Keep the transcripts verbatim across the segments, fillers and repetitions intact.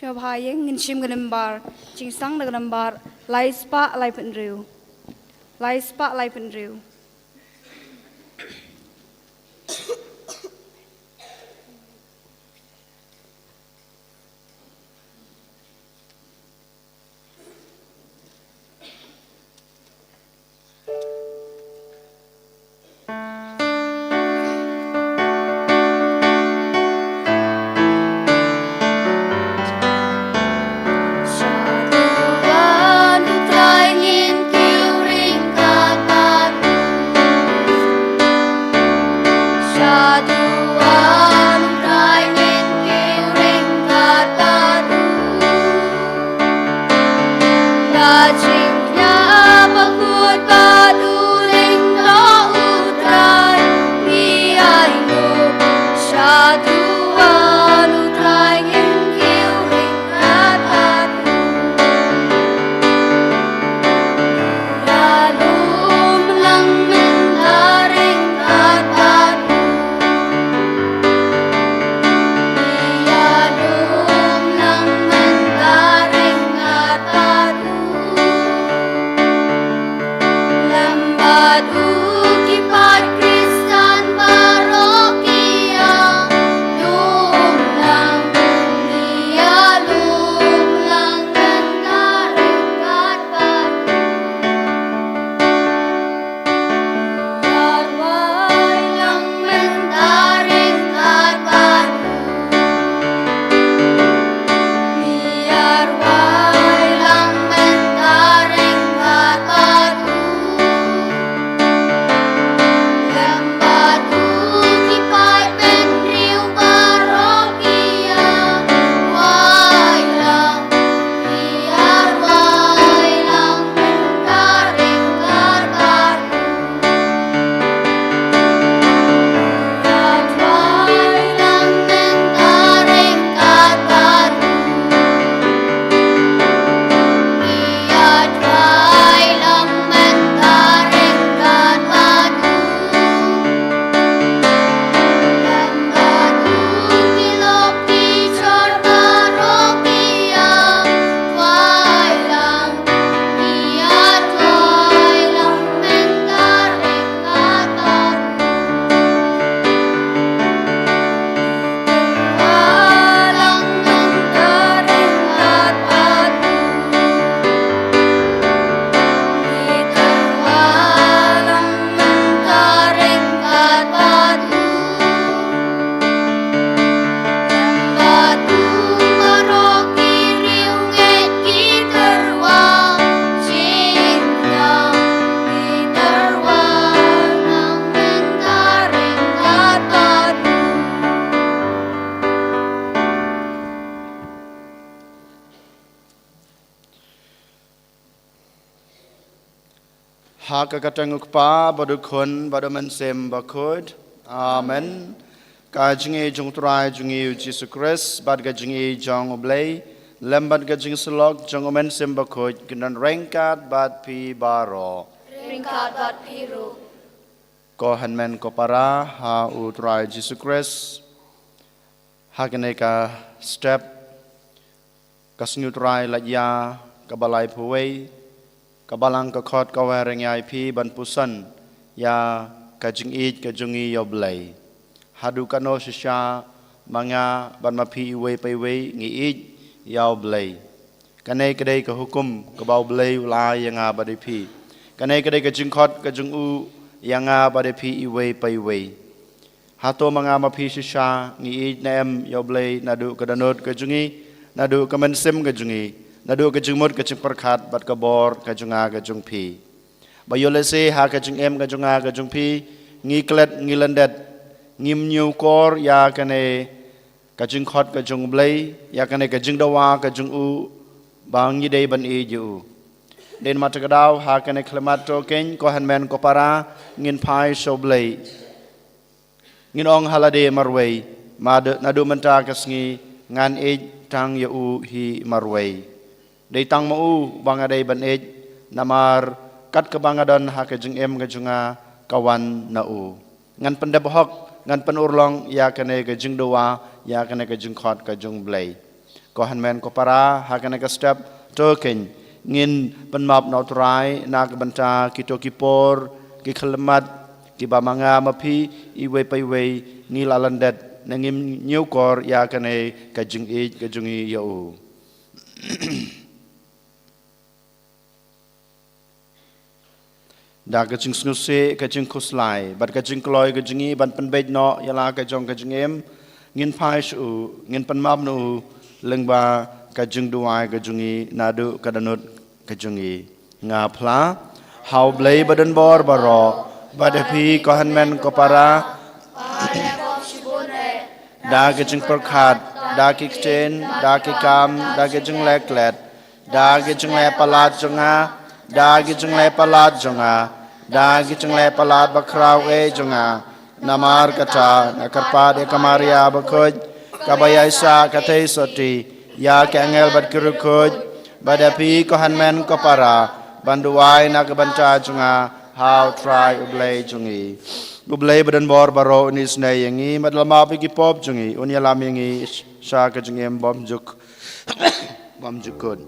Sngewbha ïa ngin shim ka nambar jingsang da ka nambar lai spah lai phew hynriew. Lai spah lai phew hynriew. Ha ka kyrteng u Kpa bad u Khun bad u Mynsiem Bakhuid. Amen. Ka jingïeit jong u Trai jong ngi u Jisu Khrist bad ka jingïeit jong u Blei lem bad ka jingsyllok jong u Mynsiem Bakhuid kin don ryngkat bad phi baroh. Ryngkat bad phi ruh. Ko hynmen ko para ha u Trai Jisu Khrist. Ha kane ka step ka sngi u Trai Lait Ïa kaba laiphew wei, ka Balang ka khot ka wer ïa phi ban puson ïa ka jingïeit ka jong ngi ïa u Blei. Haduh kano shisha ma nga bad ma phi iwei pa iwei ngi ïeit ïa u Blei. Kane ka dei ka hukum kaba u Blei u la ai ïa nga bad ïa phi. Kane ka dei ka jingkhot ka jong u ïa nga bad ïa phi iwei pa iwei. Hato ma nga ma phi shisha ngi ïeit ne em ïa u Blei naduh ka dohnud ka jong ngi, naduh ka mynsiem ka jong ngi, naduh ka jingmut ka jingpyrkhat bad ka bor ka jong nga ka jong phi. Ba ïoh lehse ha ka jingim ka jong nga ka jong phi ngi klet ngi lyndet, ngim ñiewkor ïa kane ka jingkhot ka jong u Blei, ïa kane ka jingdawa ka jong u ba ngi dei ban ïeit ïa u. Dei namar kata ka daw ha kane ka khyllipmat to keiñ ko hynmen ko para ngin phai sha u Blei. Ngin ong ha lade marwei, mad-, naduh mynta ka sngi ngan ïeit tang ïa u hi marwei. Dei tang ma u ba nga dei ban ïeit, namar kat kaba nga don ha ka jingim ka jong nga ka wan na u. Ngan pyndep hok, ngan pynurlong ïa kane ka jingdawa, ïa kane ka jingkhot ka jong u Blei. Ko hynmen ko para, ha kane ka step, to kein, ngin pynmap na u Trai na ka bynta kito ki por, ki khyllipmat, kiba ma nga ma phi, iwei pa iwei, ngi la lyndet, ne ngim ñiewkor ïa kane ka jingïeit ka jong ngi ïa u. Da ka jingsngewsih, ka jingkhuslai, bad ka jingkloi ka jong ngi ban pynbeit noh ïa la ka jong ka jingim, ngin phai sha u, ngin pynmap na u, lyngba ka jingduwai ka jong ngi, naduh ka dohnud ka jong ngi. Nga phla, ha u Blei badonbor baroh, bad ha phi ko hynmen ko para, da ki jingpyrkhat, da ki ktien, da ki kam, da ki jingleh klet, da ki jingleh palat jong nga, da ki jingleh palat jong nga, da ki jingleh palat bakhraw eh jong nga. Namar kata, nga kyrpad ïa ka Maria bakhuid, kaba ïaisah ka theisotti, ïa ki angel bad ki riewkhuid, bad ïa phi ko hynmen ko para, ban duwai na ka bynta jong nga, ha u Trai u Blei jong ngi. U Blei badonbor baroh un isynei ïa ngi, bad un ïalam ïa ki pop jong ngi, un ïalam ïa ngi sha ka jingim bymjuk. Bymjukut.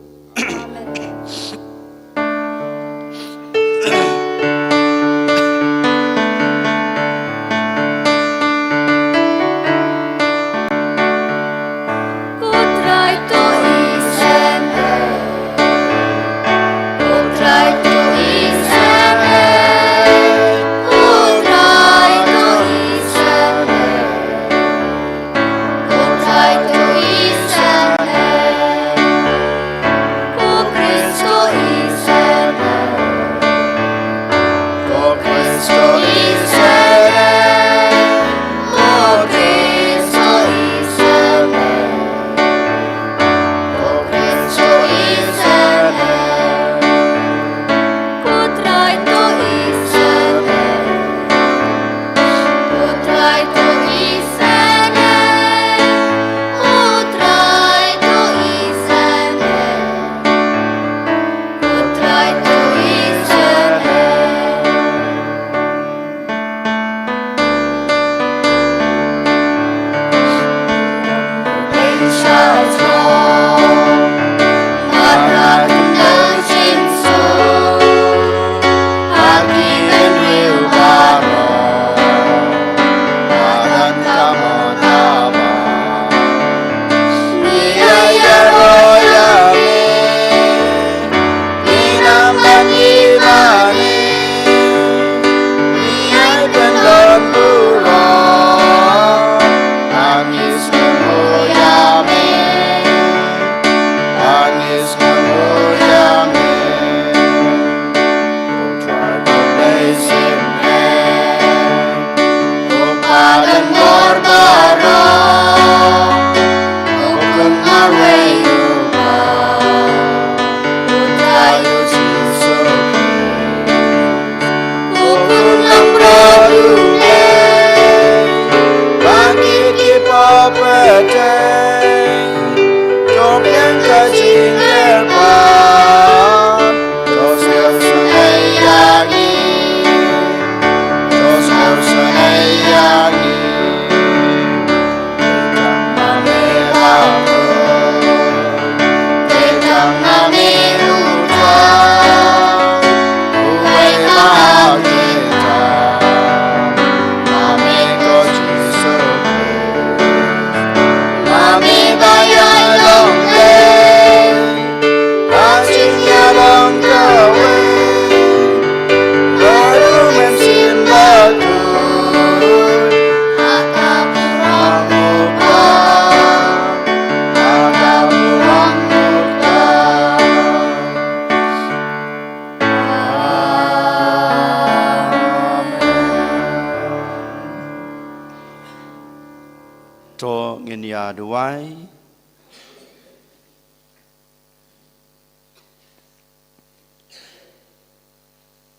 To ngin ïa duwai.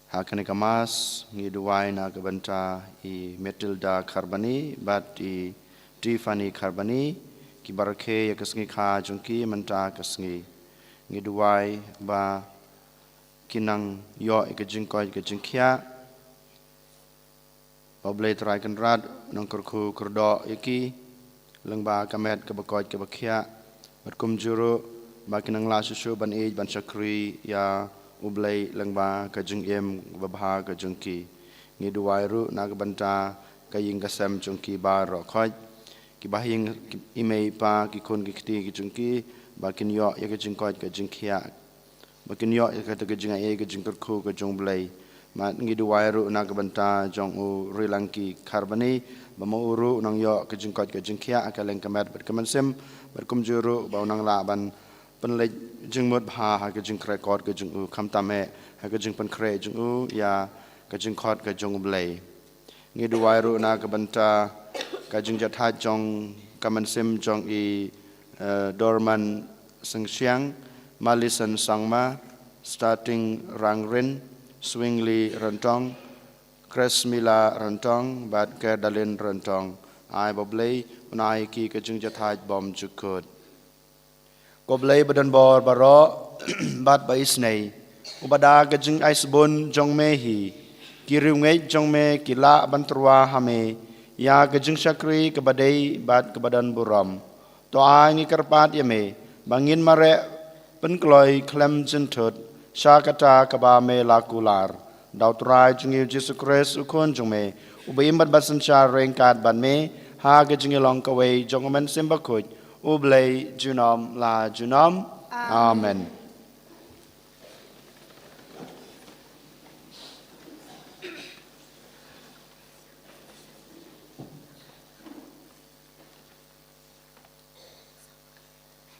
Ha kane ka Mass, ngi duwai na ka bynta i Matilda Kharbani, bad i Tiffany Kharbani, kiba rakhe ïa ka sngi kha jong ki mynta ka sngi. Ngi duwai ba kin nang ïoh ïa ka jingkoit ka jingkhiah. Ba U Blei Trai Kynrad un nang kyrkhu kyrdoh ïa ki, lyngba ka met kaba koit kaba khiah. Bad kumjuh ruh ba kin nang lah shuh shuh ban ïeit ban shakri ïa U Blei lyngba ka jingim babha ka jong ki. Ngi duwai ruh na ka bynta ka ïing ka sem jong ki baroh khoit. Ki bahaïing, ki i mei i pa, ki khun ki kti ki jong ki, ba kin ïoh ïa ka jingkoit ka jingkhiah, ba kin ïoh ïa kata ka jingaiei ka jingkyrkhu ka jong U Blei. Bad ngi duwai ruh na ka bynta jong u Rilangki Kharbani, ba ma u ruh u nang ïoh ka jingkoit ka jingkhiah ha ka liang ka met bad ka mynsiem, bad kumjuh ruh ba u nang lah ban pynleit jingmut bha ha ka jingkyrkhu ka jong u, khamtam eh ha ka jingpynkhreh jong u ïa ka jingkhot ka jong U Blei. Ngi duwai ruh na ka bynta ka jingjahthait jong ka mynsiem jong i, eh, Dorman Singsiang, Malison Sangma, Starting Rangrin, Swingli Rantong, Chris Mila Rantong bad Kerdalin Rantong. Ai ba U Blei un ai ki ka jingjahthait bymjukut. Ko Blei ba don bor baroh bad ba isynei, uba da ka jingai sbun jong me hi, ki riewngeit jong me ki lah ban tyrwa ha me ïa ka jingshakri kaba dei bad kaba don burom. To ai ngi kyrpad ïa me ba ngin mareh pynkloi khlem jynthut sha kata kaba me la kular da U Trai jong ngi U Jisu Khrist U Khun jong me, uba im bad ba synshar ryngkat bad me ha ka jingïalong kawei jong U Mynsiem Bakhuid, U Blei junom la junom. Amen. Amen.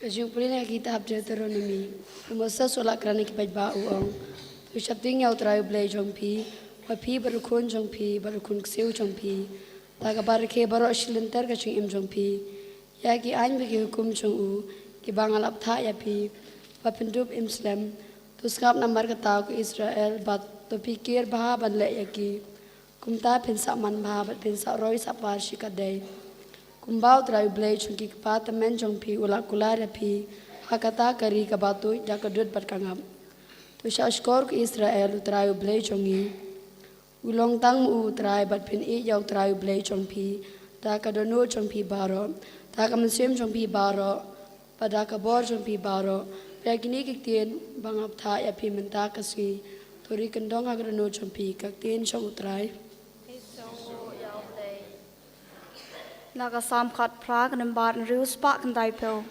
Ka jingpule na ka kitab Deuteronomi. U Moses u la kren ha ki paidbah u ong: To sheptieng ïa U Trai U Blei jong phi, ma phi bad u khun jong phi bad u khun ksiew jong phi, da kaba rakhe baroh shi lynter ka jingim jong phi. Ïa ki aiñ bad ki hukum jong u, kiba nga la bthah ïa phi, ba phin dup im slem. To sngap namar kata, ko Israel, bad to pyrkhat bha ban leh ïa ki. Kumta phin sa man bha bad phin sa roi sa par shikatdei, kumba U Trai U Blei jong ki kpa tymmen jong phi u la kular ïa phi ha kata ka ri kaba tuid da ka dud bad ka ngap. To shahshkor, ko Israel, U Trai U Blei jong ngi u long tang ma u U Trai, bad phin ïeit ïa U Trai U Blei jong phi da ka dohnud jong phi baroh, da ka mynsiem jong phi baroh, bad da ka bor jong phi baroh. Peit, kine ki ktien ba nga bthah ïa phi mynta ka sngi, to ri kyndong ha ka dohnud jong phi, ka ktien jong U Trai. Na ka Salm khatphra, ka nambar hynriew spah khyndai phew.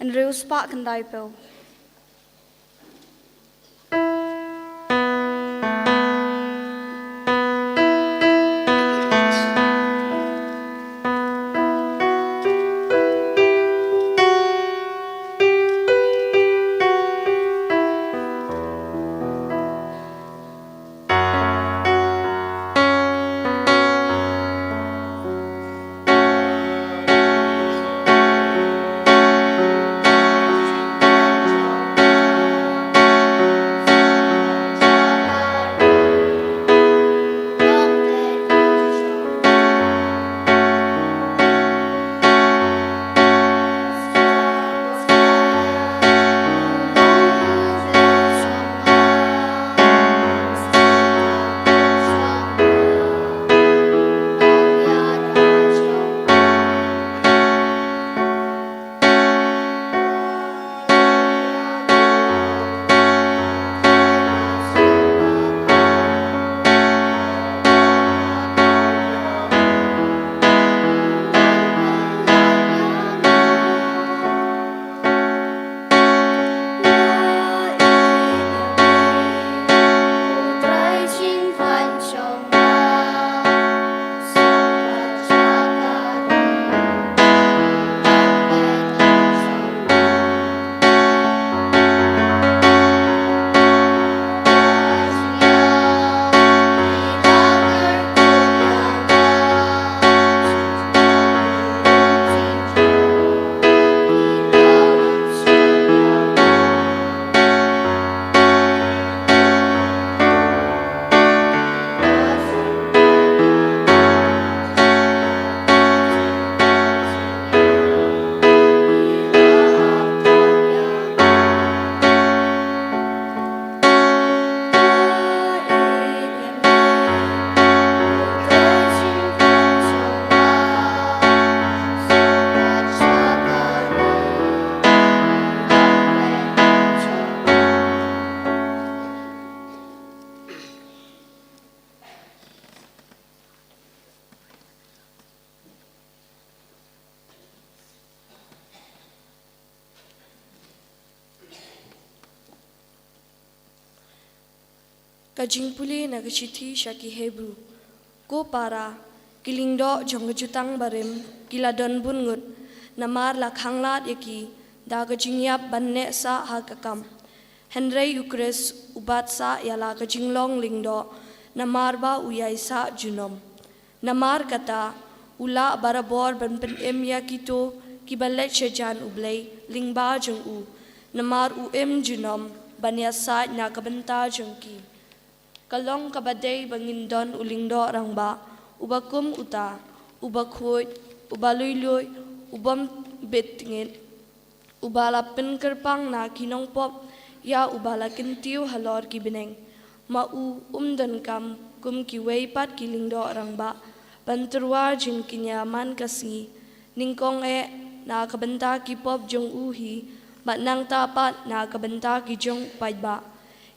Hynriew spah khyndai phew. Ka jingpule na ka shithi sha ki Hebru. Ko para, ki lyngdoh jong ka jutang barim ki la don bun ngut, namar la khanglad ïa ki da ka jingïap ban neh sah ha ka kam. Hynrei u Khrist u bat sah ïa la ka jinglong lyngdoh, namar ba u ïai sah junom. Namar kata, u lah barabor ban pynim ïa kito kiba leit sha jan U Blei lyngba jong u. Namar u im junom ban ïasaid na ka bynta jong ki. Ka long kaba dei ba ngin don u lyngdoh rangbah, uba kum uta, uba khuid, uba lui lui, u bym bit ngit, uba la pynkyrpang na ki nongpop, ïa uba la kyntiew halor ki bneng. Ma u um donkam kum kiwei pat ki lyngdoh rangbah ban tyrwa jingkñia man ka sngi, nyngkong eh na ka bynta ki pop jong u hi, bad nangta pat na ka bynta ki jong u paidbah.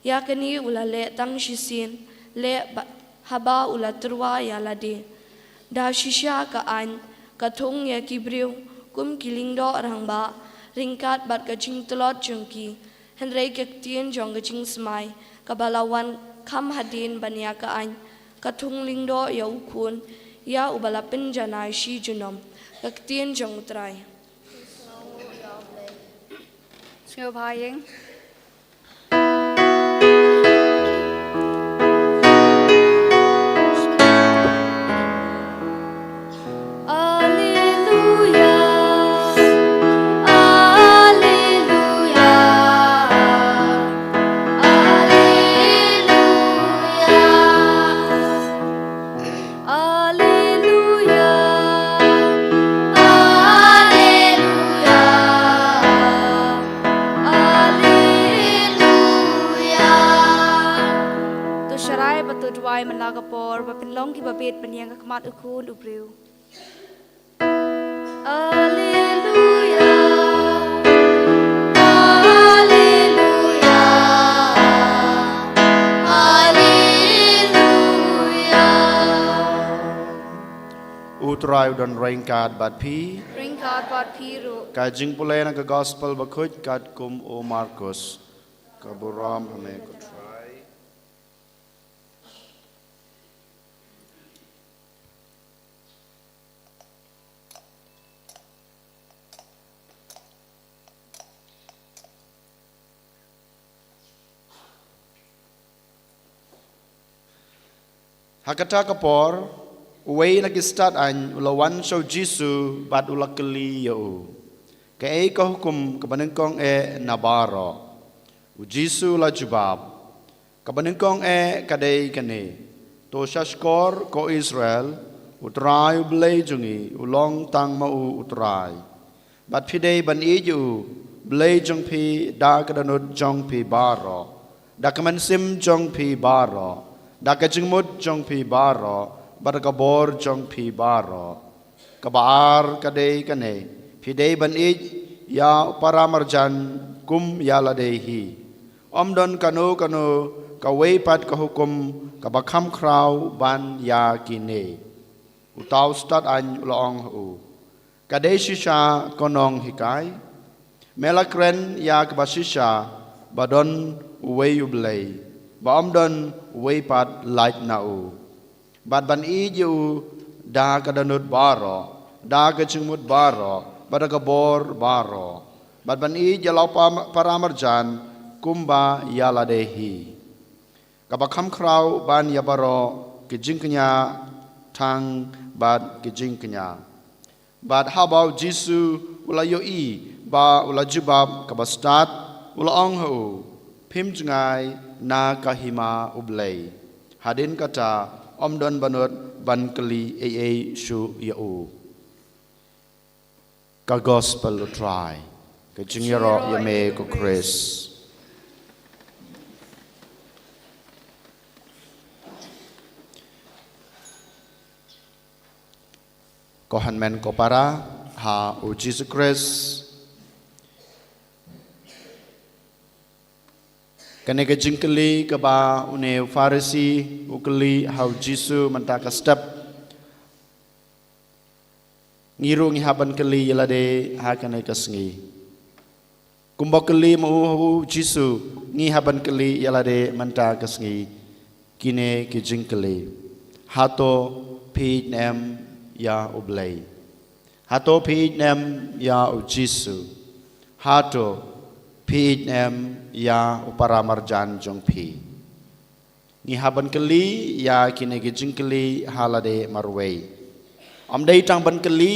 Ïa kane u la leh tang shisien, leh ba, haba u la tyrwa ïa lade. Da shisha ka aiñ ka thung ïa ki briew kum ki lyngdoh rangbah, ryngkat bad ka jingtlot jong ki. Hynrei ka ktien jong ka jingsmai kaba la wan kham hadien ban ïa ka aiñ, ka thung lyngdoh ïa u Khun, ïa uba la pynjanai shi junom. Ka ktien jong U Trai. Sngewbha ïing. Alleluia, alleluia, alleluia. Alleluia, alleluia, alleluia. To sharai bad to duwai man la ka por, ba pynlong kiba bit ban ïeng ha khmat u Khun u briew. Alleluia, alleluia, alleluia. U Trai u don ryngkat bad phi. Ryngkat bad phi ruh. Ka jingpule na ka Gospel bakhuid katkum u Markus. Ka burom ha me ko Trai. Ha kata ka por, uwei na ki stad aiñ u la wan sha u Jisu bad u la kylli ïa u, "Kaei ka hukum kaba nyngkong eh na baroh?" U Jisu u la jubab, "Kaba nyngkong eh ka dei kane: To sha shkor, ko Israel, U Trai U Blei jong ngi u long tang ma u U Trai. Bad phi dei ban ïeit ïa u Blei jong phi da ka dohnud jong phi baroh, da ka mynsiem jong phi baroh, da ka jingmut jong phi baroh, bad da ka bor jong phi baroh. Kaba ar ka dei kane: Phi dei ban ïeit ïa u para marjan kum ïa lade hi. Ym don kano kano kawei pat ka hukum kaba kham khraw ban ïa kine." Uta u stad aiñ u la ong ha u, "Ka dei shisha, ko nonghikai? Me la kren ïa kaba shisha, ba don uwei U Blei, ba ym don uwei pat lait na u. Bad ban ïeit ïa u da ka dohnud baroh, da ka jingmut baroh, bad da ka bor baroh. Bad ban ïeit ïa la u pa-, para marjan kumba ïa lade hi. Kaba kham khraw ban ïa baroh ki jingkñia, thang bad ki jingkñia." Bad haba u Jisu u la ïohi ba u la jubab kaba stad, u la ong ha u, "Phim jngai na ka hima U Blei." Hadien kata, ym don ba nud ban kylli ei ei shuh ïa u. Ka Gospel U Trai. Ka jingïaroh ïa me ko Khrist. Ko hynmen ko para ha u Jisu Khrist. Kane ka jingkylli kaba une u Pharisi u kylli ha u Jisu mynta ka step. Ngi ruh ngi hap ban kylli ïa lade ha kane ka sngi. Kumba kylli ma u ha u Jisu, ngi hap ban kylli ïa lade mynta ka sngi. kine ki jingkylli: Hato phi ïeit ne em ïa U Blei? Hato phi ïeit ne em ïa U Jisu? Hato phi ïeit ne em ïa u paramarjan jong phi? Ngi hap ban kylli ïa kine ki jingkylli ha lade marwei. Ym dei tang ban kylli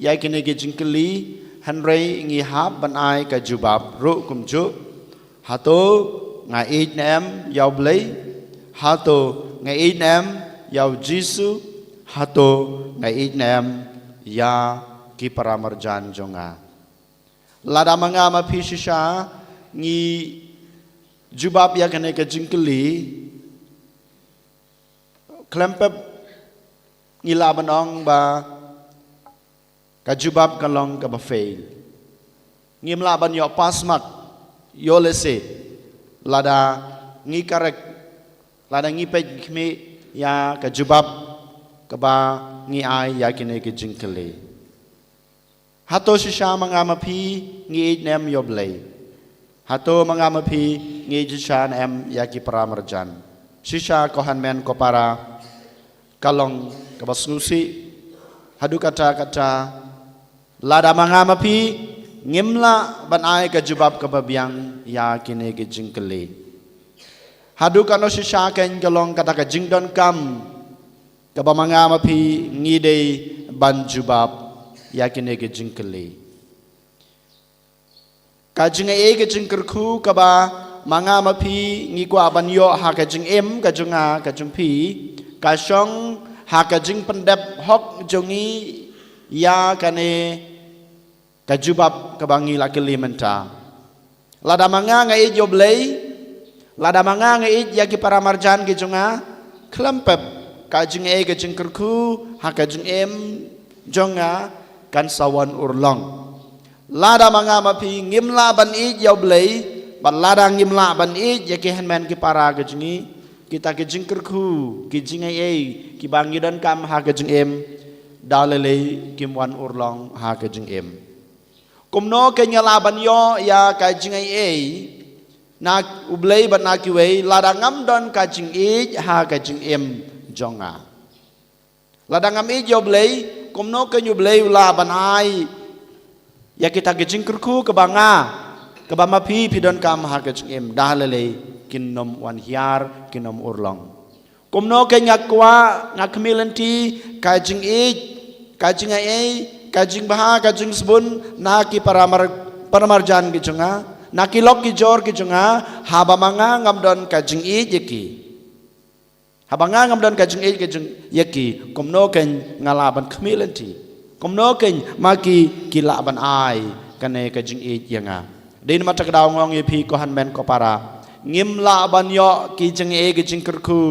ïa kine ki jingkylli, hynrei ngi hap ban ai ka jubab ruh kumjuh. Hato nga ïeit ne em ïa U Blei? Hato nga ïeit ne em ïa U Jisu? Hato nga ïeit ne em ïa ki paramarjan jong nga? Lada ma nga ma phi shisha ngi jubab ïa kane ka jingkylli, khlem pep ngi lah ban ong ba ka jubab ka long kaba fail. Ngim lah ban ïoh pass mark, ïoh lehse, lada ngi correct, lada ngi peit khmih ïa ka jubab kaba ngi ai ïa kine ki jingkylli. Hato shisha ma nga ma phi ngi ïeit ne em ïa U Blei? Hato ma nga ma phi ngi ïeit shisha ne em ïa ki paramarjan? Shisha ko hynmen ko para, ka long kaba sngewsih haduh katta katta lada ma nga ma phi ngim lah ban ai ka jubab kaba biang ïa kine ki jingkylli. Haduh katno shisha kein ka long kata ka jingdonkam kaba ma nga ma phi ngi dei ban jubab ïa kine ki jingkylli. Ka jingaiei ka jingkyrkhu kaba ma nga ma phi ngi kwah ban ïoh ha ka jingim ka jong nga ka jong phi, ka shong ha ka jingpyndep hok jong ngi ïa kane ka jubab kaba ngi la kylli mynta. Lada ma nga nga ïeit ïa U Blei, lada ma nga nga ïeit ïa ki paramarjan ki jong nga, khlem pep ka jingaiei ka jingkyrkhu ha ka jingim jong nga kan sa wan urlong. Lada ma nga ma phi ngim lah ban ïeit ïa U Blei, bad lada ngim lah ban ïeit ïa ki hynmen ki para ki jong ngi, kita ki jingkyrkhu, ki jingaiei kiba ngi donkam ha ka jingim, da lei kim wan urlong ha ka jingim. Kumno kein nga lah ban ïoh ïa ka jingaiei na U Blei bad na kiwei lada ngam don ka jingïeit ha ka jingim jong nga? Lada ngam ïeit ïa U Blei, kumno kein U Blei u lah ban ai ïa kita ki jingkyrkhu kaba nga, kaba ma phi phi donkam ha ka jingim? Da lei lei kin ym wan hiar, kin ym urlong. Kumno kein nga kwah, nga khmih lynti ka jingïeit, ka jingaiei, ka jingbha, ka jingsbun na ki paramar-, paramarjan ki jong nga, na ki lok ki jor ki jong nga, haba ma nga ngam don ka jingïeit ïa ki? Haba nga ngam don ka jingïeit ka jing ïa ki, kumno kein nga lah ban khmih lynti? Kumno kein ma ki ki lah ban ai kane ka jingïeit ïa nga? Dei namar kata ka daw nga ong ïa phi ko hynmen ko para, ngim lah ban ïoh ki jingïeit ki jingkyrkhu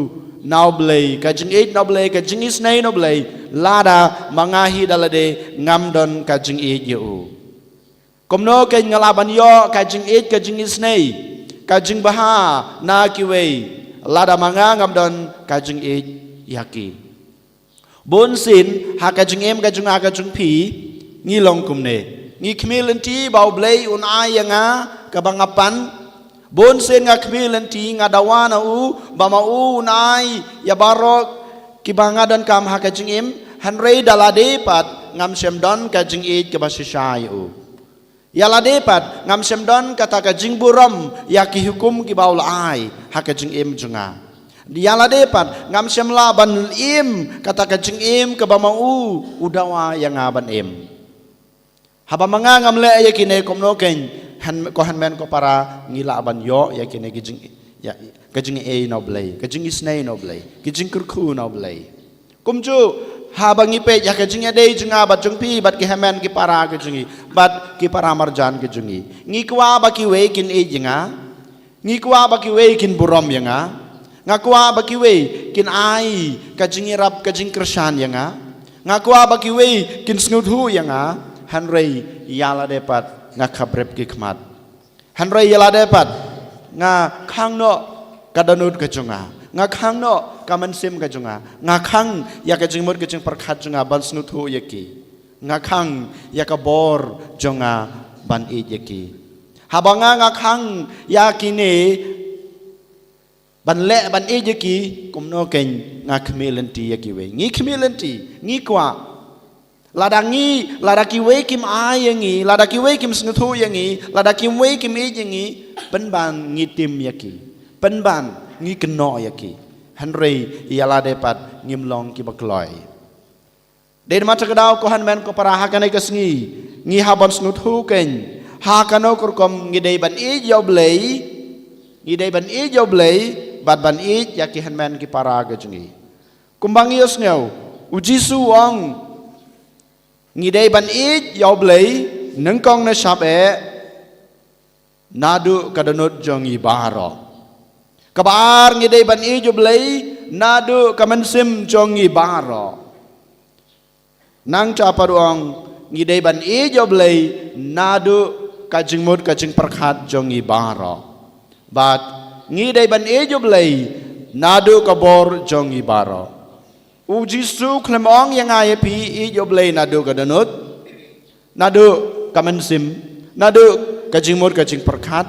na U Blei, ka jingïeit na U Blei, ka jingisynei na U Blei, lada ma nga hi da lade ngam don ka jingïeit ïa u. Kumno kein nga lah ban ïoh ka jingïeit, ka jingisynei, ka jingbha na kiwei, lada ma nga ngam don ka jingïeit ïa ki? Bun sien ha ka jingim ka jong nga ka jong phi, ngi long kumne. Ngi khmih lynti ba U Blei un ai ïa nga kaba nga pan. Bun sien nga khmih lynti, nga dawa na u ba ma u un ai ïa baroh kiba nga donkam ha ka jingim. Hynrei da lade pat ngam shym don ka jingïeit kaba shisha ïa u. Ïa lade pat ngam shym don kata ka jingburom ïa ki hukum kiba u la ai ha ka jingim jong nga. Ïa lade pat ngam shym lah ban im kata ka jingim kaba ma u u dawa ïa nga ban im. Haba ma nga ngam leh ïa kine, kumno kein, hyn-, ko hynmen ko para, ngi lah ban ïoh ïa kine ki jing, ïa, ka jingaiei na U Blei, ka jingisynei na U Blei, ki jingkyrkhu na U Blei? Kumjuh, haba ngi peit ïa ka jingïadei jong nga bad jong phi bad ki hynmen ki para ki jong ngi, bad ki paramarjan ki jong ngi, ngi kwah ba kiwei kin ïeit ïa nga? Ngi kwah ba kiwei kin burom ïa nga? Nga kwah ba kiwei kin ai ka jingïarap, ka jingkyrshan ïa nga? Nga kwah ba kiwei kin sngewthuh ïa nga? Hynrei ïa lade pat nga khap rep ki khmat. Hynrei ïa lade pat nga khang noh ka dohnud ka jong nga, nga khang noh ka mynsiem ka jong nga, nga khang ïa ka jingmut ka jingpyrkhat jong nga ban sngewthuh ïa ki, nga khang ïa ka bor jong nga ban ïeit ïa ki. Haba nga, nga khang ïa kine ban leh ban ïeit ïa ki, kumno kein nga khmih lynti ïa kiwei? Ngi khmih lynti, ngi kwah. Lada ngi, lada kiwei kim ai ïa ngi, lada kiwei kim sngewthuh ïa ngi, lada kiwei kim ïeit ïa ngi, pynban ngi tim ïa ki, pynban ngi kynnoh ïa ki. Hynrei ïa lade pat ngim long kiba kloi. Dei namar kata ka daw, ko hynmen ko para, ha kane ka sngi ngi hap ban sngewthuh kein ha kano ka rukom ngi dei ban ïeit ïa U Blei, ngi dei ban ïeit ïa U Blei bad ban ïeit ïa ki hynmen ki para ka jong ngi. Kumba ngi ïohsngew, U Jisu u ong, ngi dei ban ïeit ïa U Blei nyngkong na shap eh, naduh ka dohnud jong ngi baroh. Kaba ar, ngi dei ban ïeit ïa U Blei naduh ka mynsiem jong ngi baroh. Nangta pat u ong, ngi dei ban ïeit ïa U Blei naduh ka jingmut ka jingpyrkhat jong ngi baroh. Bad ngi dei ban ïeit ïa U Blei naduh ka bor jong ngi baroh. U Jisu u khlem ong ïa nga ïa phi, ïeit ïa U Blei naduh ka dohnud, naduh ka mynsiem, naduh ka jingmut ka jingpyrkhat,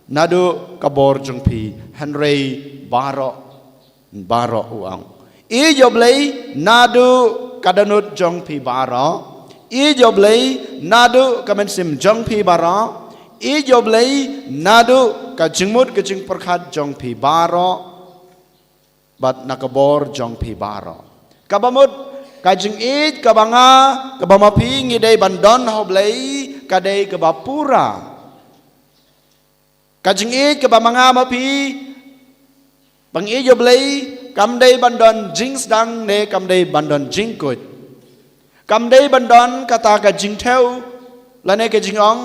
naduh ka bor jong phi. Hynrei baroh, baroh u ong, ïeit ïa U Blei naduh ka dohnud jong phi baroh, ïeit ïa U Blei naduh ka mynsiem jong phi baroh, ïeit ïa U Blei naduh ka jingmut ka jingpyrkhat jong phi baroh, bad na ka bor jong phi baroh. Kaba mut, ka jingïeit kaba nga, kaba ma phi ngi dei ban don ha U Blei, ka dei kaba pura. Ka jingïeit kaba ma nga ma phi ba ngi ïeit ïa U Blei, kam dei ban don jingsdang ne kam dei ban don jingkut. Kam dei ban don kata ka jingthew lane ka jingong,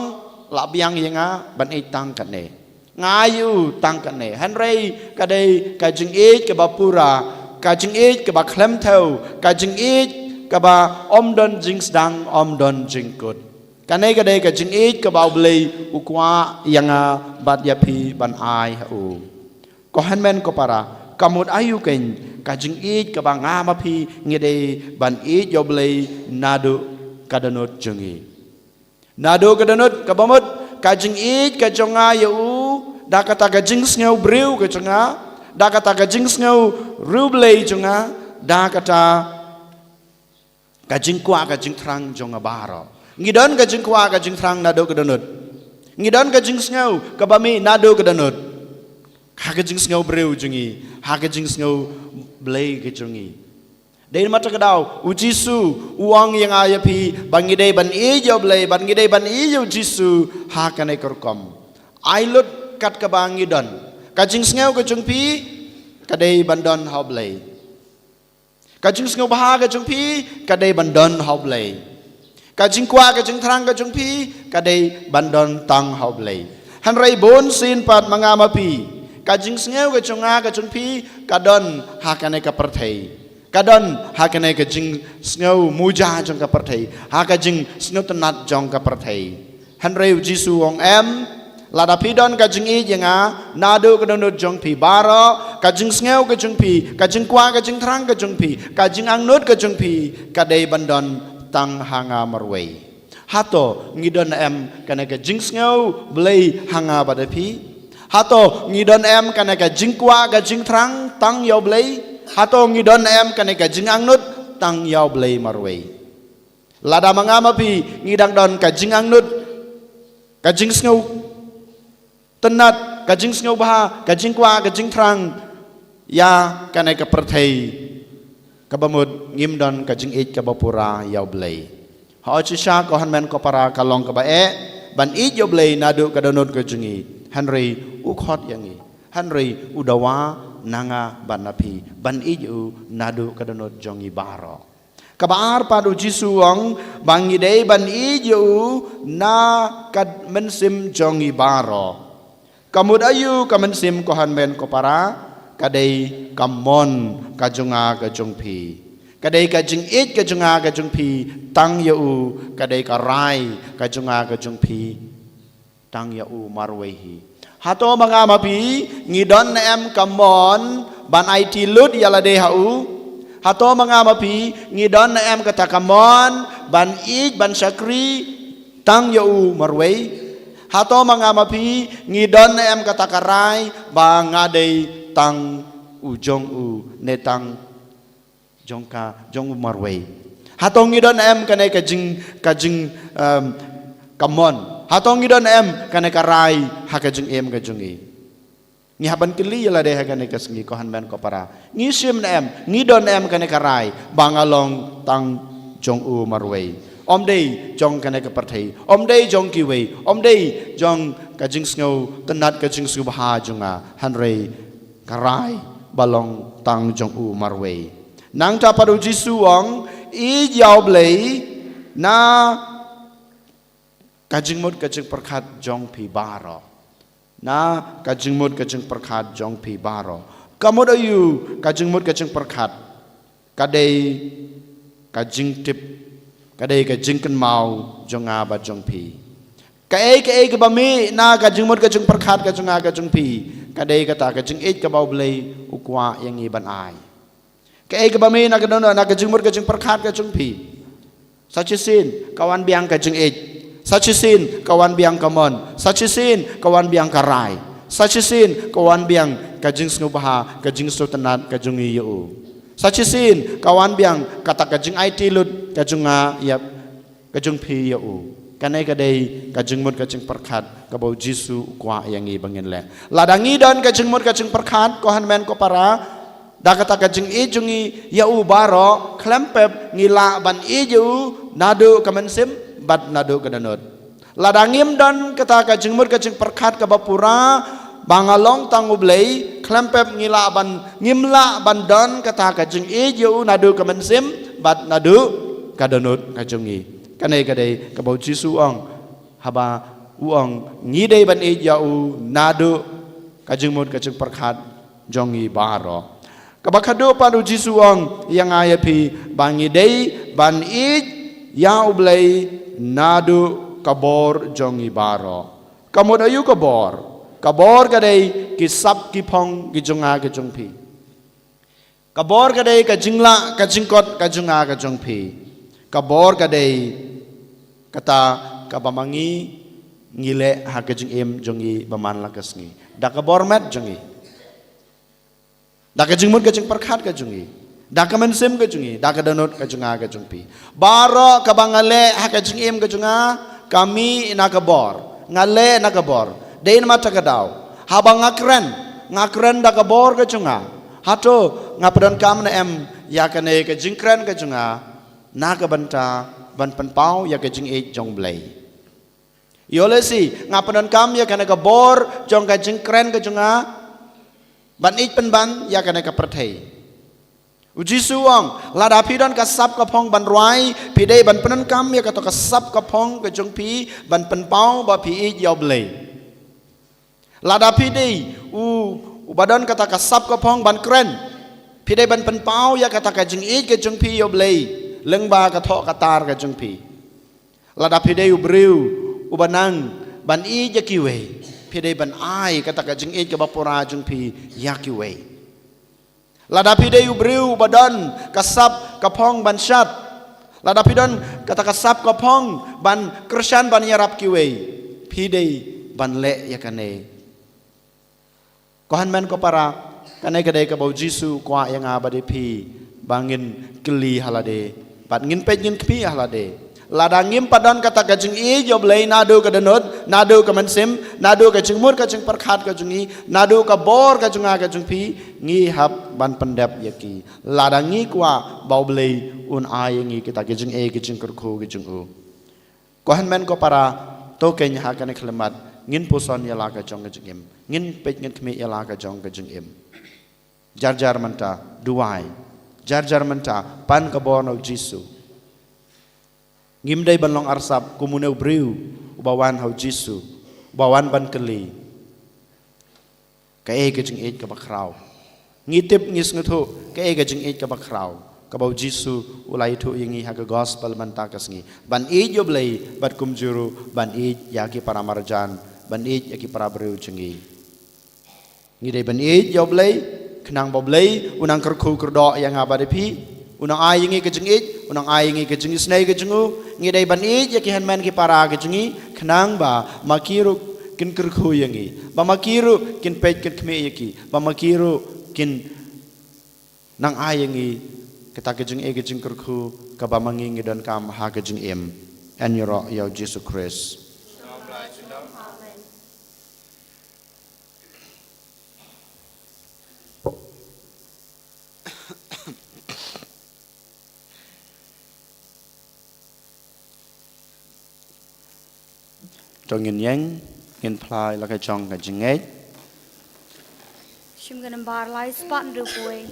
lah biang ïa nga ban ïeit tang katne, nga ïeit tang katne. Hynrei ka dei ka jingïeit kaba pura, ka jingïeit kaba khlem thew, ka jingïeit kaba ym don jingsdang, ym don jingkut. Kane ka dei ka jingïeit kaba U Blei u kwah ïa nga bad ïa phi ban ai ha u. Ko hynmen ko para, ka mut aïu kein ka jingïeit kaba nga ma phi ngi dei ban ïeit ïa U Blei naduh ka dohnud jong ngi? Naduh ka dohnud, kaba mut ka jingïeit ka jong nga ïa u da kata ka jingsngew briew ka jong nga, da kata ka jingsngew riewblei jong nga, da kata ka jingkwah ka jingthrang jong nga baroh. Ngi don ka jingkwah ka jingthrang naduh ka dohnud. Ngi don ka jingsngew kaba mih naduh ka dohnud, ha ka jingsngew briew jong ngi, ha ka jingsngew Blei ka jong ngi. Dei namar kata ka daw U Jisu u ong ïa nga ïa phi ba ngi dei ban ïeit ïa U Blei, ba ngi dei ban ïeit ïa U Jisu ha kane ka rukom. Ai lut kat kaba ngi don. Ka jingsngew ka jong phi ka dei ban don ha U Blei. Ka jingsngewbha ka jong phi ka dei ban don ha U Blei. Ka jingkwah ka jingthrang ka jong phi ka dei ban don tang ha U Blei. Hynrei bun sien pat ma nga ma phi, ka jingsngew ka jong nga ka jong phi ka don ha kane ka pyrthei. Ka don ha kane ka jingsngew muja jong ka pyrthei, ha ka jingsngewtynnat jong ka pyrthei. Hynrei U Jisu u ong em, lada phi don ka jingïeit ïa nga naduh ka dohnud jong phi baroh, ka jingsngew ka jong phi, ka jingkwah ka jingthrang ka jong phi, ka jingangnud ka jong phi ka dei ban don tang ha nga marwei. Hato ngi don em kane ka jingsngew Blei ha nga bad ha phi? Hato ngi don em kane ka jingkwah ka jingthrang tang ïa U Blei? Hato ngi don em kane ka jingangnud tang ïa U Blei marwei? Lada ma nga ma phi ngi dang don ka jingangnud, ka jingsngew tynnat, ka jingsngewbha, ka jingkwah ka jingthrang ïa kane ka pyrthei, kaba mut ngim don ka jingïeit kaba pura ïa U Blei. Hooid, shisha ko hynmen ko para, ka long kaba eh ban ïeit ïa U Blei naduh ka dohnud ka jong ngi. Hynrei u khot ïa ngi, hynrei u dawa na nga bad na phi ban ïeit ïa u naduh ka dohnud jong ngi baroh. Kaba ar pat, U Jisu u ong ba ngi dei ban ïeit ïa u na ka mynsiem jong ngi baroh. Ka mut aïu ka mynsiem ko hynmen ko para? Ka dei ka mon ka jong nga ka jong phi. Ka dei ka jingïeit ka jong nga ka jong phi tang ïa u. Ka dei ka rai ka jong nga ka jong phi tang ïa u marwei hi. Hato ma nga ma phi ngi don em ka mon ban aiti lut ïa lade ha u? Hato ma nga ma phi ngi don em kata ka mon ban ïeit ban shakri tang ïa u marwei? Hato ma nga ma phi ngi don em kata ka rai ba nga dei tang u jong u ne tang jong ka jong u marwei? Hato ngi don em kane ka jing ka jing um, ka mon? Hato ngi don em kane ka rai ha ka jingim ka jong ngi? Ngi hap ban kylli ïa lade ha kane ka sngi, ko hynmen ko para. Ngi shim ne em, ngi don ne em kane ka rai ba nga long tang jong u marwei? Ym dei jong kane ka pyrthei, ym dei jong kiwei, ym dei jong ka jingsngew tynnat, ka jingsngewbha jong nga, hynrei ka rai ba long tang jong u marwei. Nangta pat u Jisu u ong, ïeit ïa u Blei na ka jingmut ka jingpyrkhat jong phi baroh. Na ka jingmut ka jingpyrkhat jong phi baroh. Ka mut aïu ka jingmut ka jingpyrkhat? Ka dei ka jingtip, ka dei ka jingkynmaw jong nga bad jong phi. Kaei kaei kaba mih na ka jingmut ka jingpyrkhat ka jong nga ka jong phi, ka dei kata ka jingïeit kaba u Blei u kwah ïa ngi ban ai. Kaei kaba mih na ka don, na ka jingmut ka jingpyrkhat ka jong phi, sa shisien ka wan biang ka jingïeit, sa shisien ka wan biang ka mon, sa shisien ka wan biang ka rai, sa shisien ka wan biang ka jingsngewbha, ka jingsngewtynnat ka jong ngi ïa u. Sa shisien ka wan biang kata ka jingaiti lut ka jong nga ïa ka jong phi ïa u. Kane ka dei ka jingmut ka jingpyrkhat kaba u Jisu u kwah ïa ngi ba ngin leh. Lada ngi don ka jingmut ka jingpyrkhat, ko hynmen ko para, da kata ka jingïeit jong ngi ïa u baroh, khlem pep ngi lah ban ïeit ïa u naduh ka mynsiem bad naduh ka dohnud. Lada ngim don kata ka jingmut ka jingpyrkhat kaba pura ba nga long tang u Blei, khlem pep ngi lah ban, ngim lah ban don kata ka jingïeit ïa u naduh ka mynsiem bad naduh ka dohnud ka jong ngi. Kane ka dei kaba u Jisu u ong, haba u ong ngi dei ban ïeit ïa u naduh ka jingmut ka jingpyrkhat jong ngi baroh. Kaba khadduh pat u Jisu u ong ïa nga ïa phi ba ngi dei ban ïeit ïa u Blei naduh ka bor jong ngi baroh. Ka mut aïu ka bor? Ka bor ka dei ki sap ki phong ki jong nga ki jong phi. Ka bor ka dei ka jinglah ka jingkot ka jong nga ka jong phi. Ka bor ka dei kata kaba ma ngi ngi leh ha ka jingim jong ngi ba man la ka sngi da ka bor met jong ngi, da ka jingmut ka jingpyrkhat ka jong ngi, da ka mynsiem ka jong ngi, da ka dohnud ka jong nga ka jong phi. Baroh kaba nga leh ha ka jingim ka jong nga ka mih na ka bor. Nga leh na ka bor. Dei namar kata ka daw haba nga kren, nga kren da ka bor ka jong nga. Hato nga pyndonkam ne em ïa kane ka jingkren ka jong nga na ka bynta ban pynpaw ïa ka jingïeit jong u Blei? Ïoh lehse nga pyndonkam ïa kane ka bor jong ka jingkren ka jong nga ban ïeit pynban ïa kane ka pyrthei. U Jisu u ong, lada phi don ka sap ka phong ban rwai, phi dei ban pyndonkam ïa kato ka sap ka phong ka jong phi ban pynpaw ba phi ïeit ïa u Blei. Lada phi dei u, uba don kata ka sap ka phong ban kren, phi dei ban pynpaw ïa kata ka jingïeit ka jong phi ïa u Blei lyngba ka thoh ka tar ka jong phi. Lada phi dei u briew uba nang ban ïeit ïa kiwei, phi dei ban ai kata ka jingïeit kaba pura jong phi ïa kiwei. Lada phi dei u briew uba don ka sap ka phong ban shad, lada phi don kata ka sap ka phong ban kyrshan ban ïarap kiwei, phi dei ban leh ïa kane. Ko hynmen ko para, kane ka dei kaba u Jisu u kwah ïa nga bad ïa phi ba ngin kylli ha lade bad ngin peit ngin khmih ha lade. Lada ngim pat don kata ka jingïeit ïa u Blei naduh ka dohnud, naduh ka mynsiem, naduh ka jingmut ka jingpyrkhat ka jong ngi, naduh ka bor ka jong nga ka jong phi, ngi hap ban pyndep ïa ki. Lada ngi kwah ba u Blei un ai ïa ngi kita ki jingeh ki jingkyrkhu ki jong u. Ko hynmen ko para, to keiñ ha kane ka khyllipmat ngin puson ïa la ka jong ka jingim, ngin peit ngin khmih ïa la ka jong ka jingim. Jar jar mynta duwai, jar jar mynta pan ka bor na u Jisu. Ngim dei ban long arsap kum une u briew uba wan ha u Jisu, uba wan ban kylli kaei ka jingïeit kaba khraw. Ngi tip ngi sngewthuh kaei ka jingïeit kaba khraw kaba u Jisu u la ïathuh ïa ngi ha ka gospel mynta ka sngi. Ban ïeit ïa u Blei bad kumjuh ruh ban ïeit ïa ki para marjan, ban ïeit ïa ki para briew jong ngi. Ngi dei ban ïeit ïa u Blei khnang ba u Blei u nang kyrkhu kyrdoh ïa nga bad ïa phi. U nang ai ïa ngi ka jingïeit, u nang ai ïa ngi ka jingisynei ka jong u. Ngi dei ban ïeit ïa ki hynmen ki para ka jong ngi Khnang ba ma ki ruh kin kyrkhu ïa ngi, ba ma ki ruh kin peit kin khmih ïa ki, ba ma ki ruh kin nang ai ïa ngi kata ka jingïeit, ka jingkyrkhu kaba ma ngi ngi donkam ha ka jingim. Yn ïaroh ïa u Jisu Khrist. To ngin ïeng, ngin phla ïa la ka jong ka jingngeit. Shim ka nambar lai spah hynriew phew.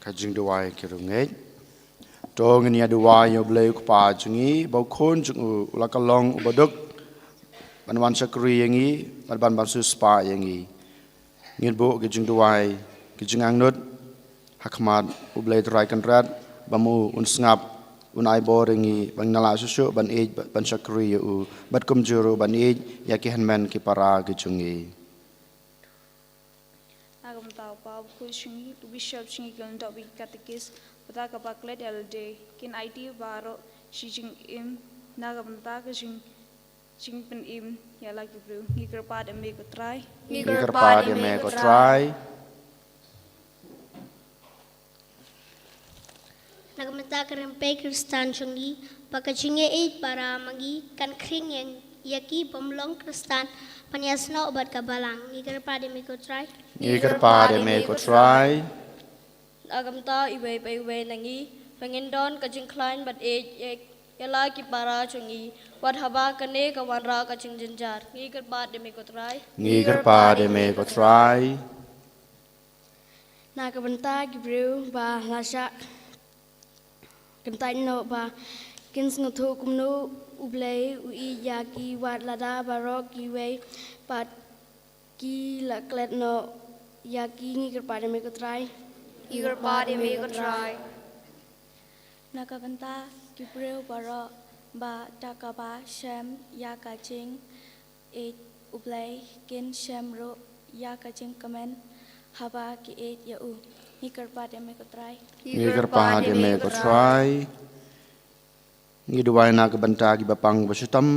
Ka jingduwai ki riewngeit. To ngin ïa duwai ïa U Blei U Kpa jong ngi, ba U Khun jong u, u la ka long uba duk ban wan shakri ïa ngi, ban ban ban siewspah ïa ngi. Ngin buh ki jingduwai, ki jingangnud ha khmat U Blei Trai Kynrad, ba ma u un sngap, un ai bor ïa ngi, ba ngin lah shuh shuh ban ïeit, ban shakri ïa u, bad kumjuh ruh ban ïeit ïa ki hynmen ki para ki jong ngi. Na ka bynta u Pau, u Khun jong ngi, u Bishop jong ngi, ki lyngdoh bad ki katekist, bad kaba klet ïa lade, kin aiti baroh shi jingim na ka bynta ka jing, jingpynim ïa la ki briew. Ngi kyrpad ïa me ko Trai. Ngi kyrpad ïa me ko Trai. Na ka bynta ka rympei Khristan jong ngi, ba ka jingïeit para ma ngi kan khring ïa, ïa ki bym long Khristan ban ïasnoh bad ka balang. Ngi kyrpad ïa me ko Trai. Ngi kyrpad ïa me ko Trai. Na ka bynta iwei pa iwei na ngi, ba ngin don ka jingkhlaiñ bad ïeit ïa, ïa la ki para jong ngi, wat haba kane ka wanrah ka jingjynjar. Ngi kyrpad ïa me ko Trai. Ngi kyrpad ïa me ko Trai. Na ka bynta ki briew ba la shah kyntait noh ba kin sngewthuh kumno U Blei u ïeit ïa ki, wat lada baroh kiwei pat ki la klet noh ïa ki. Ngi kyrpad ïa me ko Trai. Ngi kyrpad ïa me ko Trai. Na ka bynta ki briew baroh ba da kaba shem ïa ka jing ïeit U Blei kin shem ruh ïa ka jingkmen haba ki ïeit ïa u. Ngi kyrpad ïa me ko Trai. Ngi kyrpad ïa me ko Trai. Ngi duwai na ka bynta kiba pang ba shitom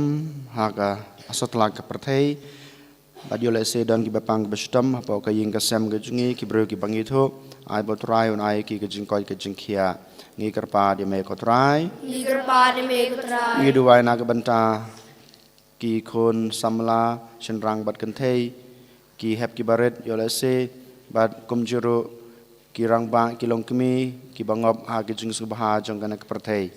ha ka satlak ka pyrthei. Bad ïoh lehse don kiba pang ba shitom hapoh ka ïing ka sem ka jong ngi, ki briew kiba ngi thuh, ai ba U Trai un ai ki ka jingkoit ka jingkhiah. Ngi kyrpad ïa me ko Trai. Ngi kyrpad ïa me ko Trai. Ngi duwai na ka bynta ki khun samla, shynrang bad kynthei, ki hep kiba rit, ïoh lehse Bad kumjuh ruh ki rangbah ki longkmie kiba ngop ha ki jingsngewbha jong kane ka pyrthei.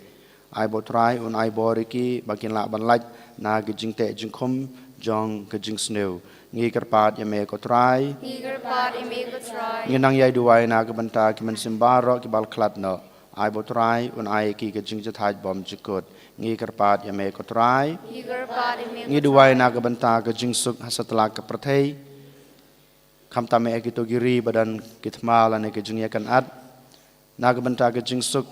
Ai ba U Trai un ai bor ïa ki ba kin lah ban lait na ki jingteh jingkhum jong ka jingsniew. Ngi kyrpad ïa me ko Trai. Ngi kyrpad ïa me ko Trai. Ngi nang ïai duwai na ka bynta ki mynsiem baroh kiba la khlad noh. Ai ba U Trai un ai ïa ki ka jingjahthait bymjukut. Ngi kyrpad ïa me ko Trai. Ngi kyrpad ïa me ko Trai. Ngi duwai na ka bynta ka jingsuk ha satlak ka pyrthei. Khamtam eh kito ki ri ba don ki thma lane ki jingïakynad. Na ka bynta ka jingsuk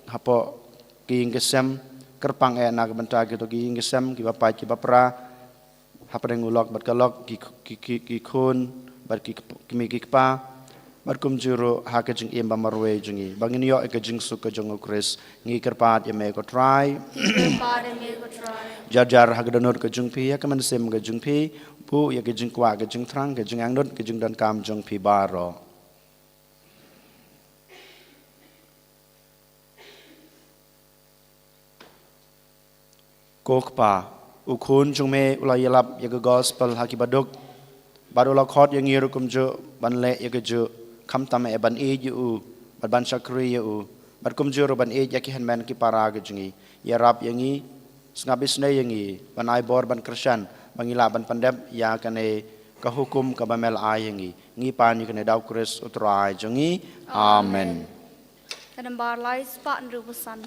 hapoh ki ïing ki sem, kyrpang eh na ka bynta kito ki ïing ki sem kiba pait kiba pra hapdeng u lok bad ka lok, ki, ki, ki, ki khun bad ki kp-, kmie ki kpa, bad kumjuh ruh ha ka jingim ba marwei jong ngi, ba ngin ïoh ïa ka jingsuk ka jong U Khrist. Ngi kyrpad ïa me ko Trai. Ngi kyrpad ïa me ko Trai. Jar jar ha ka dohnud ka jong phi, ha ka mynsiem ka jong phi, buh ïa ka jingkwah ka jingthrang, ka jingangnud ka jingdonkam jong phi baroh. Ko Kpa, u khun jong me u la ïalap ïa ka gospel ha ki baduk, bad u la khot ïa ngi ruh kumjuh ban leh ïa kajuh, khamtam eh ban ïeit ïa u bad ban shakri ïa u, bad kumjuh ruh ban ïeit ïa ki hynmen ki para ka jong ngi. Ïarap ïa ngi, sngap isynei ïa ngi, ban ai bor ban kyrshan ba ngi lah ban pyndep ïa kane ka hukum kaba me la ai ïa ngi. Ngi pan ïa kane da U Khrist U Trai jong ngi. Amen. Ka nambar lai spah hynriewphew san.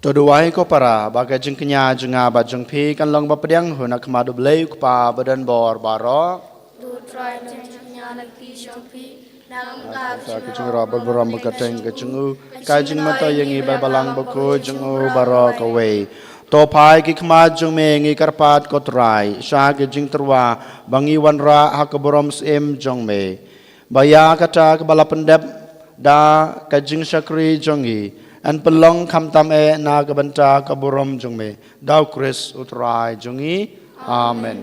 To duwai ko para, ba ka jingkñia jong nga bad jong phi kan long ba pdiang hun ha khmat U Blei U Kpa ba don bor baroh. To trai jingkñia na ki jong phi. Nang ka ka jingïarap bad burom ba ka teng ka jong u, ka jingmyntoi ïa ngi ba balang ba ko jong u baroh kawei. To phai ki khmat jong me, ngi kyrpad ko Trai, sha ki jingtyrwa ba ngi wanrah ha ka burom syiem jong me, ba ïa kata kaba la pyndep da ka jingshakri jong ngi, yn pynlong khamtam eh na ka bynta ka burom jong me, da U Khrist U Trai jong ngi. Amen.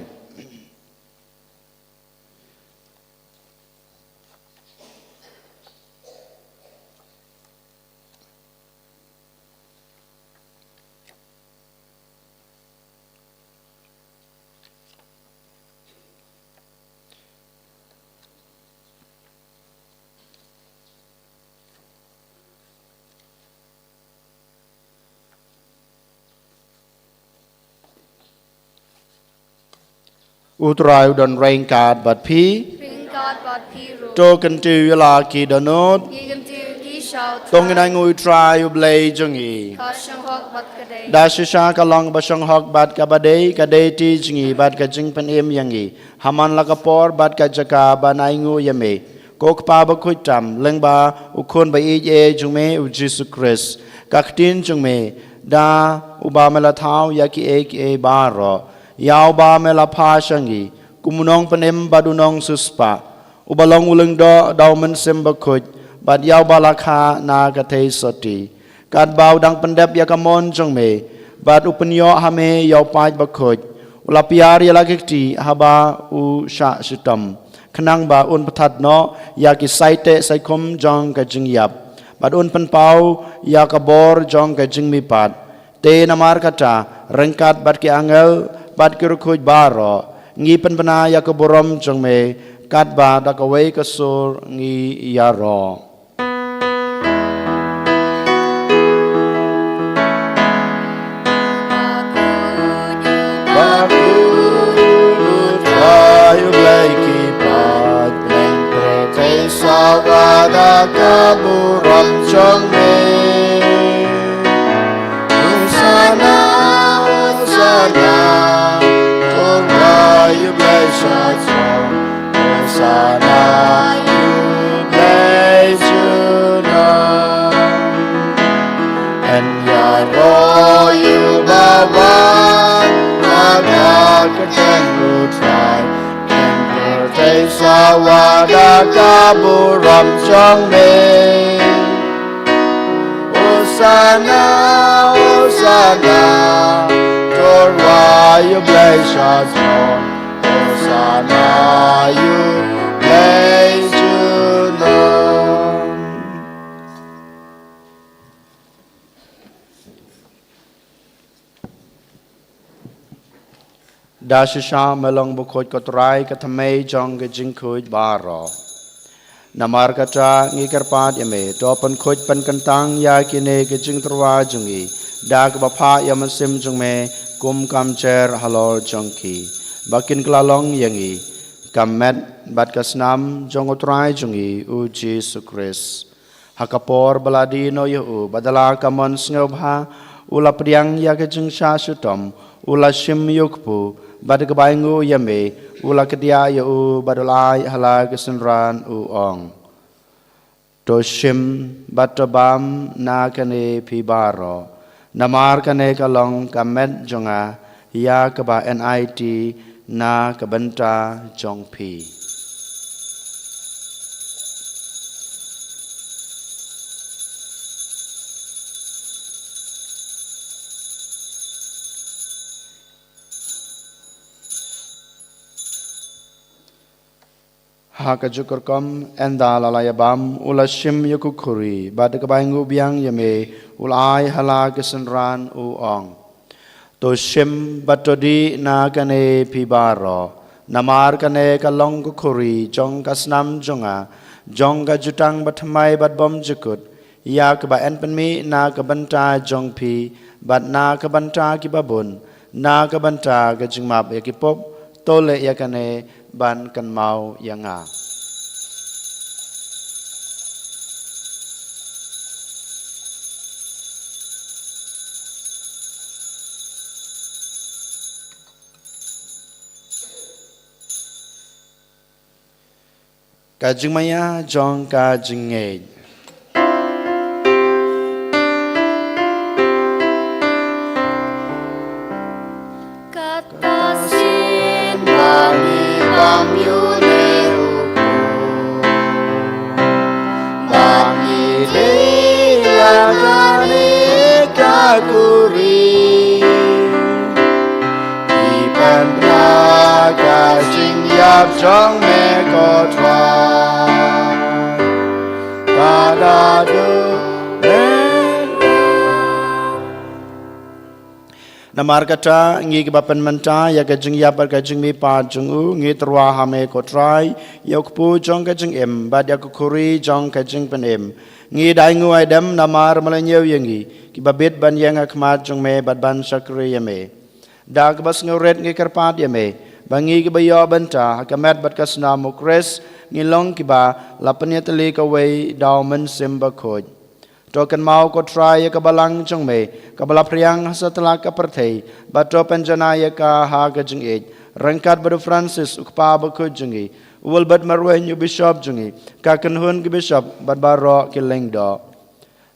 U Trai u don ryngkat bad phi. Ryngkat bad phi ruh. To kyntiew ïa la ki dohnud. Ngi kyntiew ïa ki sha U Trai. To ngin ainguh ïa U Trai U Blei jong ngi. Ka shong hok bad ka dei. Da shisha ka long ba shong hok bad kaba dei, ka dei ti jong ngi bad ka jingpynim ïa ngi ha man la ka por bad ka jaka ban ainguh ïa me, ko Kpa bakhuid tam, lyngba U Khun ba ïeit eh jong me U Jisu Khrist. Ka ktien jong me, da uba me la thaw ïa kiei kiei baroh, ïa uba me la phah sha ngi kum u nongpynim bad u nongsiewspah, uba long u lyngdoh da U Mynsiem Bakhuid, bad ïa uba la kha na ka theisotti. Katba u dang pyndep ïa ka mon jong me, bad u pynïoh ha me ïa u paid bakhuid, u la piar ïa la ki kti haba u shah shitom, khnang ba un pynthat noh ïa ki saiteh saikhum jong ka jingïap, bad un pynpaw ïa ka bor jong ka jingmihpat. Te namar kata, ryngkat bad ki angel bad ki riewkhuid baroh, ngi pynbna ïa ka burom jong me, katba da kawei ka sur ngi ïaroh. Bakhuid U Trai U Blei ki paidbah pyrthei, sawa da ka burom jong me. Hosanna, Hosanna, to U Blei Shatei. Hosanna ïa U Blei junom. Yn ïaroh ïa uba wan ha ka kyrteng U Trai. Ïa pyrthei sawa da ka burom jong me. Hosanna, Hosanna, to U Blei Shatei. Hosanna ïa U Blei junom. Da shisha me long bakhuid ko Trai, ka thymmei jong ka jingkhuid baroh. Namar kata ngi kyrpad ïa me, to pynkhuid pynkyntang ïa kine ki jingtyrwa jong ngi da kaba phah ïa U Mynsiem jong me, kum ka mjer halor jong ki, ba kin kylla long ïa ngi ka met bad ka snam jong U Trai jong ngi U Jisu Khrist. Ha ka por ba la die noh ïa u, bad da la ka mon sngewbha u la pdiang ïa ka jingshah shitom, u la shim ïa u kpu, bad kaba ainguh ïa me u la kdiah ïa u, bad u la ai ha la ki synran, u ong: To shim bad to bam na kane phi baroh, namar kane ka long ka met jong nga, ïa kaba yn aiti na ka bynta jong phi. Ha kajuh ka rukom, ynda la la ïa bam, u la shim ïa ka khuri, bad kaba ainguh biang ïa me u la ai ha la ki synran, u ong: To shim bad to dih na kane phi baroh, namar kane ka long ka khuri jong ka snam jong nga, jong ka jutang bathymmai bad bymjukut, ïa kaba yn pynmih na ka bynta jong phi bad na ka bynta kiba bun, na ka bynta ka jingmap ïa ki pop. To leh ïa kane ban kynmaw ïa nga. Ka jingmaïa jong ka jingngeit. Kuri. Ki pynbna ka jingïap jong me ko Trai. Ka da du. Namar kata ngi kiba pynmynta ïa ka jingïap bad ka jingmihpat jong u, ngi tyrwa ha me ko Trai ïa u kpu jong ka jingim bad ïa ka khuri jong ka jingpynim. Ngi da ainguh aidem namar me la ñiew ïa ngi kiba bit ban ïeng ha khmat jong me bad ban shakri ïa me. Da kaba sngewrit ngi kyrpad ïa me ba ngi kiba ïoh bynta ha ka met bad ka snam u Khrist ngi long kiba la pynïatylli kawei da u Mynsiem Bakhuid. To kynmaw ko Trai ïa ka balang jong me kaba la phriang ha satlak ka pyrthei, bad to pynjanai ïa ka ha ka jingïeit, ryngkat bad u Francis u kpa bakhuid jong ngi, u Wilbert Marwein u bishop jong ngi, ka kynhun ki bishop bad baroh ki lyngdoh.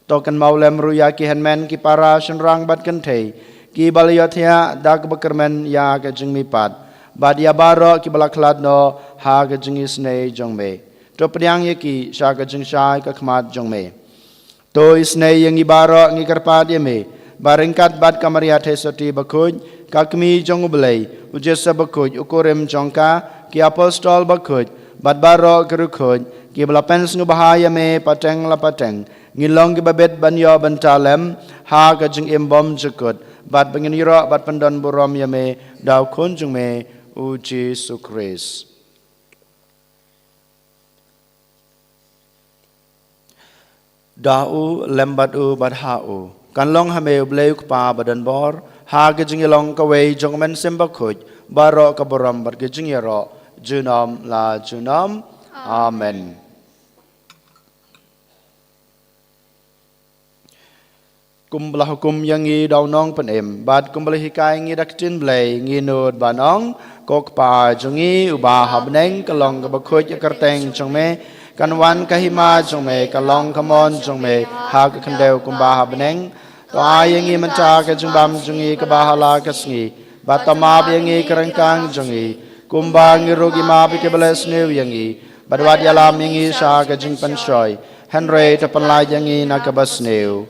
To kynmaw lem ruh ïa ki hynmen ki para shynrang bad kynthei kiba la ïohthiah da kaba kyrmen ïa ka jingmihpat, bad ïa baroh kiba la khlad noh ha ka jingisynei jong me. To pdiang ïa ki sha ka jingshai ka khmat jong me. To isynei ïa ngi baroh ngi kyrpad ïa me ba ryngkat bad ka Maria Theisotti bakhuid, ka kmie jong u Blei, u Joseph bakhuid u kurim jong ka, ki apostol bakhuid bad baroh ki riewkhuid kiba la pynsngewbha ïa me pateng la pateng, ngin long kiba bit ban ïoh bynta lem ha ka jingim bymjukut, bad ba ngin ïaroh bad pyndonburom ïa me da u Khun jong me u Jisu Khrist. Da u, lem bad u, bad ha u, kan long ha me u Blei u Kpa badonbor, ha ka jingïalong kawei jong u Mynsiem Bakhuid, baroh ka burom bad ka jingïaroh junom la junom. Amen. Kumba la hukum ïa ngi da u Nongpynim bad kumba la hikai ngi da ka ktien Blei, ngi nud ban ong: Ko Kpa jong ngi uba ha bneng, ka long kaba khuid ka kyrteng jong me, kan wan ka hima jong me, ka long ka mon jong me ha ka khyndew kumba ha bneng. To ai ïa ngi mynta ka jingbam jong ngi kaba ha la ka sngi, bad to map ïa ngi ka ryngkang jong ngi, kumba ngi ruh ngi map ïa kiba leh sniew ïa ngi, bad wat ïalam ïa ngi sha ka jingpynshoi, hynrei to pynlait ïa ngi na kaba sniew.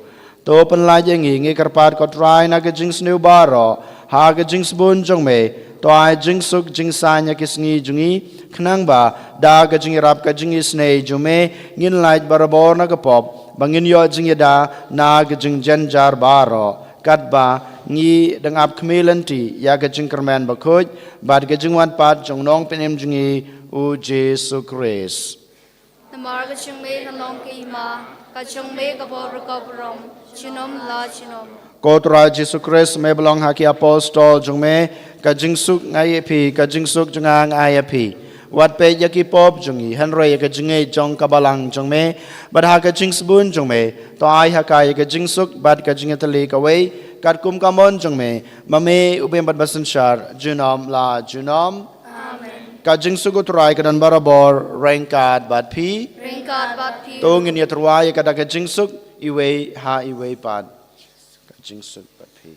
To pynlait ïa ngi, ngi kyrpad ko Trai, na ka jingsniew baroh, ha ka jingsbun jong me, to ai jingsuk jingsaiñ ha ki sngi jong ngi, khnang ba da ka jingïarap ka jingisynei jong me ngin lait barabor na ka pop, ba ngin ïoh jingïada na ka jingjynjar baroh, katba ngi dang ap khmih lynti ïa ka jingkyrmen bakhuid bad ka jingwan pat jong u Nongpynim jong ngi u Jisu Khrist. Namar ka jong me kan long ka hima, ka jong me ka bor ka burom, junom la junom. Ko Trai Jisu Khrist, me ba la ong ha ki apostol jong me: Ka jingsuk nga ai ïa phi, ka jingsuk jong nga nga ai ïa phi. Wat peit ïa ki pop jong ngi, hynrei ïa ka jingngeit jong ka balang jong me, bad ha ka jingsbun jong me, to ai ha ka ïa ka jingsuk bad ka jingïatylli kawei, katkum ka mon jong me, ma me u bym bad basynshar junom la junom. Amen. Ka jingsuk u Trai ka don barabor ryngkat bad phi. Ryngkat bad phi. To ngin ïatyrwa ïa ka da ka jingsuk iwei ha iwei pat. Ka jingsuk bad phi.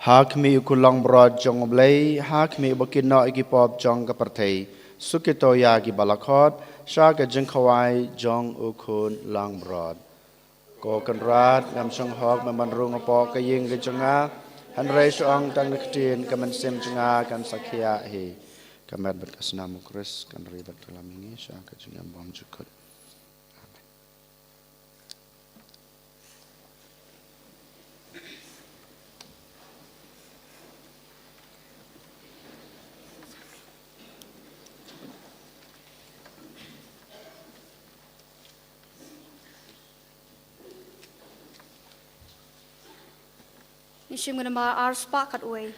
Ha khmih u Khun Langbrot jong U Blei, ha khmih uba kit noh ïa ki pop jong ka pyrthei, suk ïa ki ba la khot sha ka jingkhawai jong u Khun Langbrot. Ko Kynrad, ngam shong hok me ban rung hapoh ka ïing ka jong nga, Hynrei shu ong tang da ka ktien, ka mynsiem jong nga kan sa khiah hi. Ka met bad ka snam u Khrist kan ri bad ka lam ïa ngi sha ka jingim bymjukut. Amen. Ngi shim namar ar spah khatwei.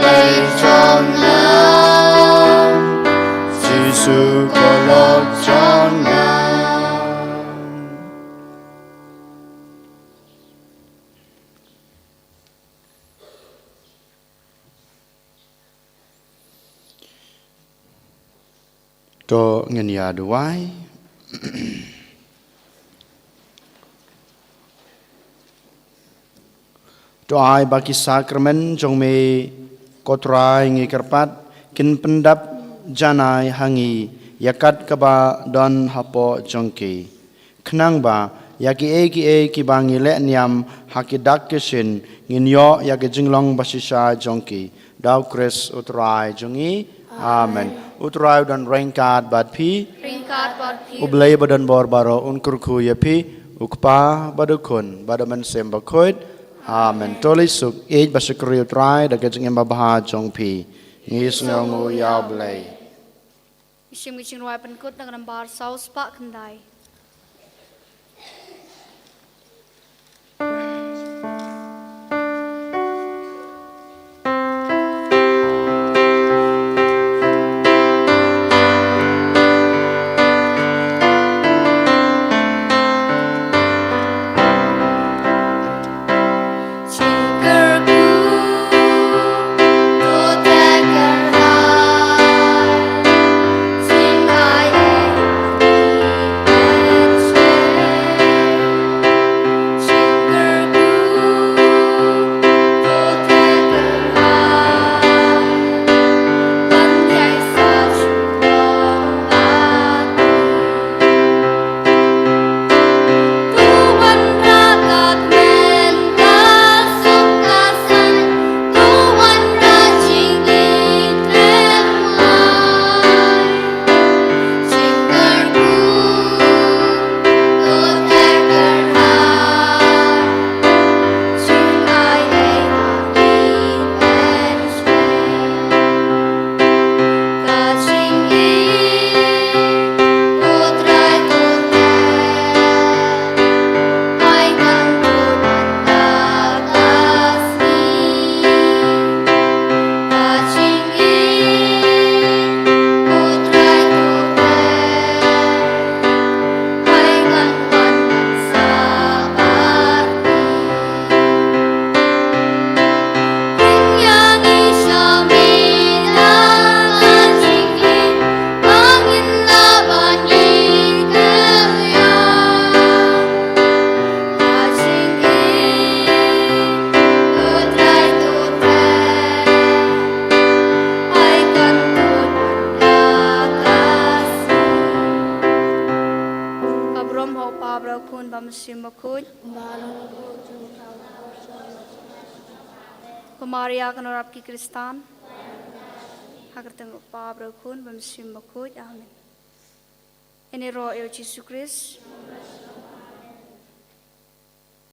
Ai jong nga, Jisu ko lok jong nga. To ngin ïa duwai. To ai ba ki sakramen jong me ko Trai ngi kyrpad kin pyndap janai ha ngi ïa kat kaba don hapoh jong ki. Khnang ba ïa kiei kiei kiba ngi leh niam ha ki dak ki shin ngin ïoh ïa ki jinglong ba shisha jong ki. Da u Khrist u Trai jong ngi. Amen. U Trai u don ryngkat bad phi. Ryngkat bad phi. U Blei ba don bor baroh un kyrkhu ïa phi. U Kpa bad u Khun bad u Mynsiem Bakhuid. Amen. To leit suk ïeit ba shakri u Trai da ka jingim babha jong phi. Ngi sngewnguh ïa u Blei. Shim ki jingrwai pynkut na ka nambar saw spah khyndai. Ka burom ha u Pa bad u Khun bad u Mynsiem Bakhuid. Ko Maria ka nongrap ki Khristan. Ha ka kyrteng u Pa bad u Khun bad u Mynsiem Bakhuid. Amen. Ïaroh ïa u Jisu Khrist.